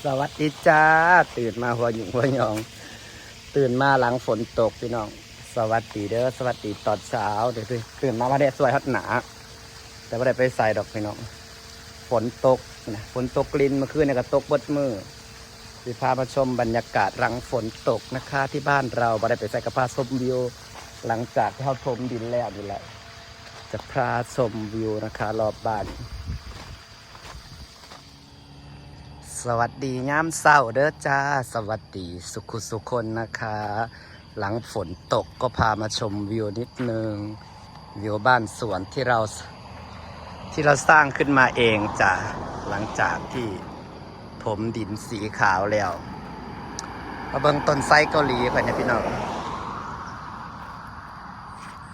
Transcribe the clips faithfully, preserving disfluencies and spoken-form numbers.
สวัสดีจ้า ตื่นมาหัวหยุ่งหัวหยอง ตื่นมาหลังฝนตกพี่น้อง สวัสดีเด้อ สวัสดีตอนเช้า เดี๋ยวตื่นมามาแดดสวยฮอดหนา แต่บ่ได้ไปไสดอกพี่น้อง ฝนตกนะ ฝนตกลินเมื่อคืนนี่ก็ตกเบิดมื้อ สิพามาชมบรรยากาศหลังฝนตกนะคะ ที่บ้านเราบ่ได้ไปไสก็พาชมวิว หลังจากที่เฮาถมดินแล้วนี่แหละ จะพาชมวิวนะคะ รอบบ้าน สวัสดียามเช้าเด้อจ้า สวัสดีสุขุสุคนนะคะ หลังฝนตกก็พามาชมวิวนิดนึง วิวบ้านสวนที่เรา ที่เราสร้างขึ้นมาเองจ้ะ หลังจากที่ถมดินสีขาวแล้ว มาเบิ่งต้นไทรเกาหลีก่อนนะพี่น้อง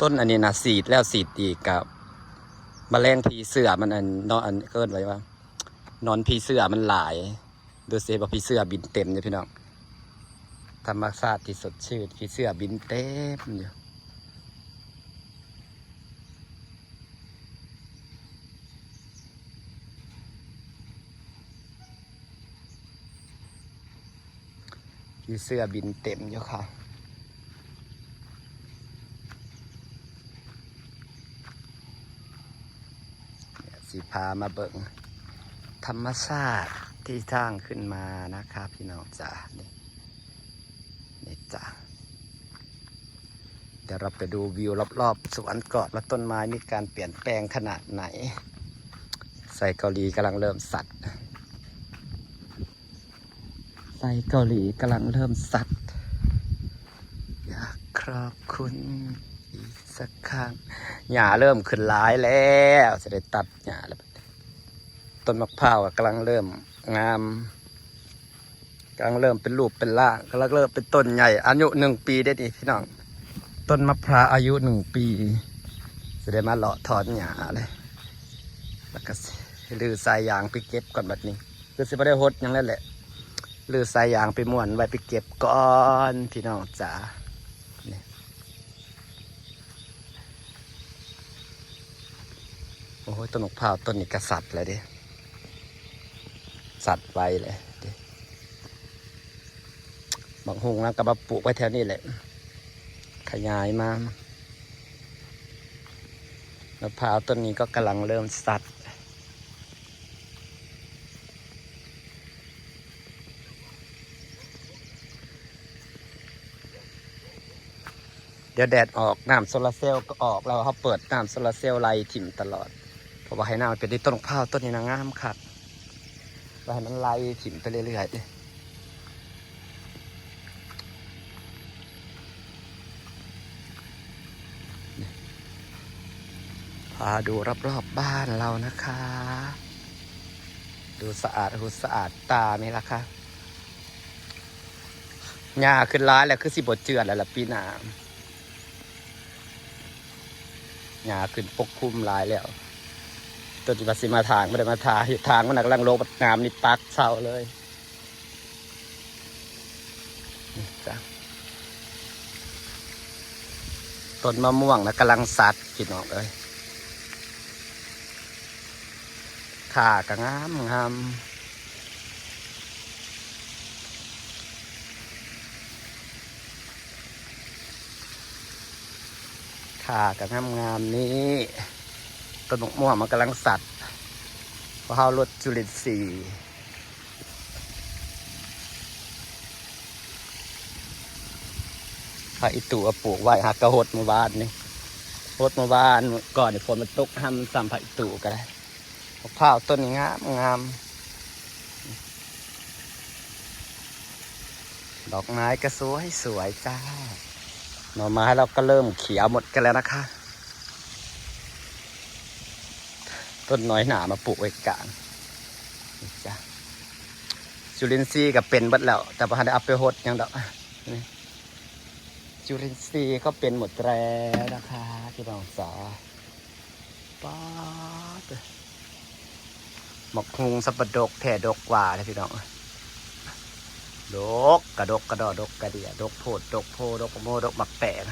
ต้นอันนี้นะ สีดแล้วสีดอีกกับ แมลงผีเสื้อมันอันเนาะ อันเอิ้นไว้ว่า หนอนผีเสื้อมันหลาย ดูสิว่าผีเสื้อบินเต็มเลยพี่น้อง ธรรมชาติที่สดชื่น ผีเสื้อบินเต็มอยู่ ผีเสื้อบินเต็มอยู่ค่ะ สิพามาเบิ่งธรรมชาติที่สร้างขึ้นมานะคะพี่น้องจ๋า นี่ นี่จ้ะ เดี๋ยวเราไปดูวิวรอบๆสวนก่อนว่าต้นไม้มีการเปลี่ยนแปลงขนาดไหน ไทรเกาหลีกำลังเริ่มสัด ไทรเกาหลีกำลังเริ่มสัด อยากขอบคุณอีกสักครั้ง หญ้าเริ่มขึ้นหลายแล้ว จะได้ตัดหญ้าแล้ว ต้นมะพร้าวก็กำลังเริ่มงาม กำลังเริ่มเป็นรูปเป็นร่าง กำลังเริ่มเป็นต้นใหญ่ อายุหนึ่งปีได้นี่พี่น้อง ต้นมะพร้าวอายุหนึ่งปี จะได้มาเลาะถอนหญ้าเลย แล้วก็สิรื้อสายยางไปเก็บก่อนบัดนี้ คือสิบ่ได้หดหยังแล้วแหละ รื้อสายยางไปม้วนไว้ไปเก็บก่อนพี่น้องจ๋า นี่ โอ้ย ต้นมะพร้าวต้นนี้ก็สัดเลยเด้ สัดไว้เลยเด้ บักฮุ่งแล้วก็มาปลูกไว้แถวนี้แหละ ขยายมา มะพร้าวต้นนี้ก็กำลังเริ่มสัด เดี๋ยวแดดออก น้ำโซลาร์เซลล์ก็ออกแล้ว เขาเปิดน้ำโซลาร์เซลล์ไล่ถิ่มตลอด เพราะว่าให้น้ำมันเป็นที่ต้นมะพร้าวต้นนี้นะงามคัก ว่าให้มันไล่ถิ่มไปเรื่อยๆเด้ พาดูรอบๆบบ้านเรานะคะ ดูสะอาดหูสะอาดตาไหมล่ะคะ หญ้าขึ้นหลายแล้ว คือสิบ่เจือแล้วล่ะปีหน้า หญ้าขึ้นปกคลุมหลายแล้ว ต้นที่ว่าสิมาถางบ่ได้มาถาง เฮ็ดถางมันน่ะกำลังลงน้ำนี่ปักเซาเลย นี่จ้ะ ต้นมะม่วงนะกำลังสัดพี่น้องเอ้ย ข่าก็งามงาม ข่าก็งามงามนี่ ต้นมะม่วงมันกำลังสัด เพราะเขาลดจุลินทรีย์ ผักอีตู่เอาปลูกไว้ หากกะหดเมื่อวานนี่ หดเมื่อวานก่อนนี่ฝนมันตกห้ำซ้ำผักอีตู่ก็ได้ มะพร้าวต้นนี้งามงาม ดอกไม้ก็สวยสวยจ้า หน่อไม้เราก็เริ่มเขียวหมดกันแล้วนะคะ ต้นน้อยหนามาปลูกไว้กลาง นี่จ้ะ จุลินทรีย์ก็เป็นเบิดแล้ว แต่บ่ทันได้เอาไปหดหยังดอก นี่ จุลินทรีย์ก็เป็นหมดแล้วนะคะ พี่น้องจ๋า ป๊าด บักฮุ่งสับปะดกแท้ดกว่าเลยพี่น้อง ดกกะดกกะดอดกกะเดีย ดกโพด ดกโพ ดกโม ดกบักแตง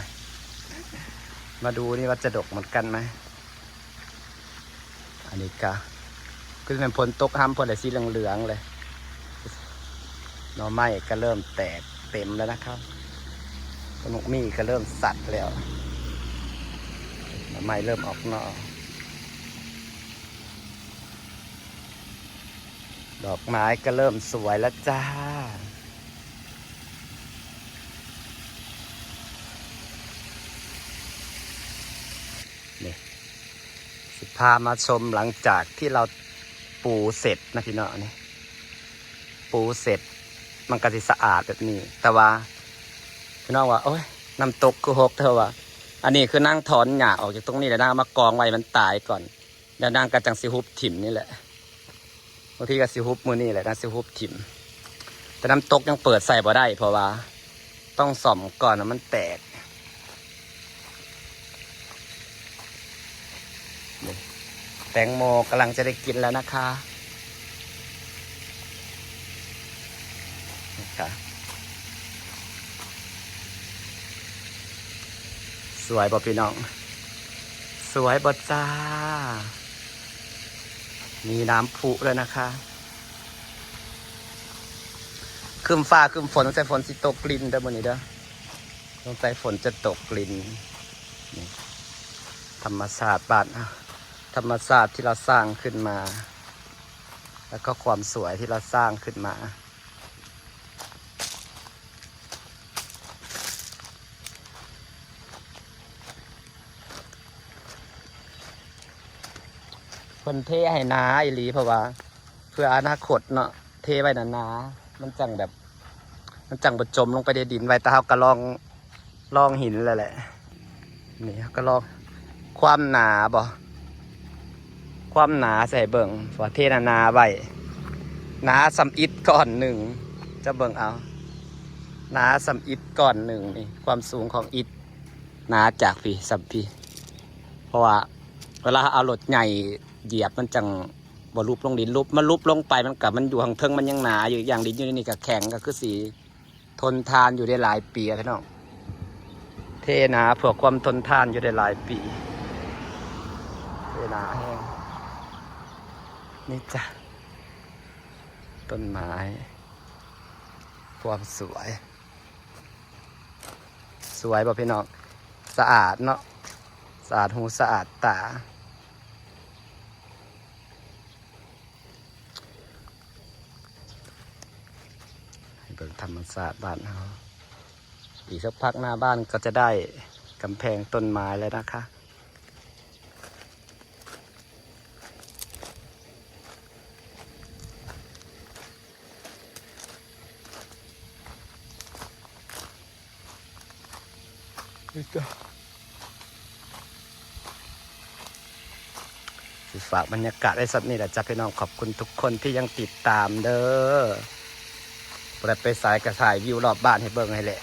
มาดูนี่ว่าจะดกเหมือนกันไหม อันนี้กะ คือเป็นฝนตกห้ำฝนอะไรสีเหลืองๆเลย หน่อไม้ก็เริ่มแตกเต็มแล้วนะครับ ต้นหมากมีก็เริ่มสัดแล้ว หน่อไม้เริ่มออกหน่อ ดอกไม้ก็เริ่มสวยแล้วจ้า นี่ สิพามาชมหลังจากที่เราปูเสร็จนะพี่น้อง นี่ ปูเสร็จ มันก็สิสะอาดแบบนี้ แต่ว่า พี่น้องว่า โอ้ย น้ำตกคือหกเธอว่า อันนี้คือนางถอนหญ้าออกจากตรงนี้แล้วนางเอามากองไว้มันตายก่อน แล้วนางก็จังสิหุบถิ่มนี่แหละ บางทีก็สิหุบมื้อนี้แหละนะ สิหุบถิ่ม แต่น้ำตกยังเปิดใส่บ่ได้ เพราะว่า ต้องซ่อมก่อนนะมันแตก นี่ แตงโมกำลังจะได้กินแล้วนะคะ นี่ค่ะ สวยบ่พี่น้อง สวยบ่จ้า มีน้ำพุแล้วนะคะ ครึ้มฟ้าครึ้มฝน สงสัยฝนสิตกรินเด้อมื้อนี้เด้อ สงสัยฝนจะตกริน นี่ ธรรมชาติบ้าน ธรรมชาติที่เราสร้างขึ้นมา แล้วก็ความสวยที่เราสร้างขึ้นมา เพิ่นเทให้หนาอีหลี เพราะว่า เพื่ออนาคตเนาะ เทไว้หนาๆ มันจั่งแบบ มันจั่งบ่จมลงไปในดิน ไว้แต่เฮาก็ลอง ลองหินแล้วแหละ นี่เฮาก็ลอง ความหนาบ่ ความหนาใส่เบิ่ง ว่าเทหนาๆไว้ หนาส่ำอิฐก้อนหนึ่ง จะเบิ่งเอา หนาส่ำอิฐก้อนหนึ่งนี่ ความสูงของอิฐ หนาจากพี้ส่ำพี้ เพราะว่า เวลาเอารถใหญ่เหยียบมันจั่งบ่ลุบลงดิน ลุบ มันลุบลงไป มันก็ มันอยู่ข้างเทิง มันยังหนาอยู่ อย่างดินอยู่ในนี่ก็แข็ง ก็คือสิทนทานอยู่ได้หลายปีอะพี่น้อง เทหนาเพื่อความทนทานอยู่ได้หลายปี เทหนาแฮง นี่จ้ะ ต้นไม้ ความสวย สวยบ่พี่น้อง สะอาดเนาะ สะอาดหูสะอาดตา ให้เบิ่งธรรมชาติบ้านเฮา อีกสักพักหน้าบ้านก็จะได้กำแพงต้นไม้แล้วนะคะ นี่จ้ะ สิฝากบรรยากาศไว้ส่ำนี้แหละจ้ะพี่น้อง ขอบคุณทุกคนที่ยังติดตามเด้อ บ่ได้ไปไสก็ถ่ายวิวรอบบ้านให้เบิ่งให้แหละ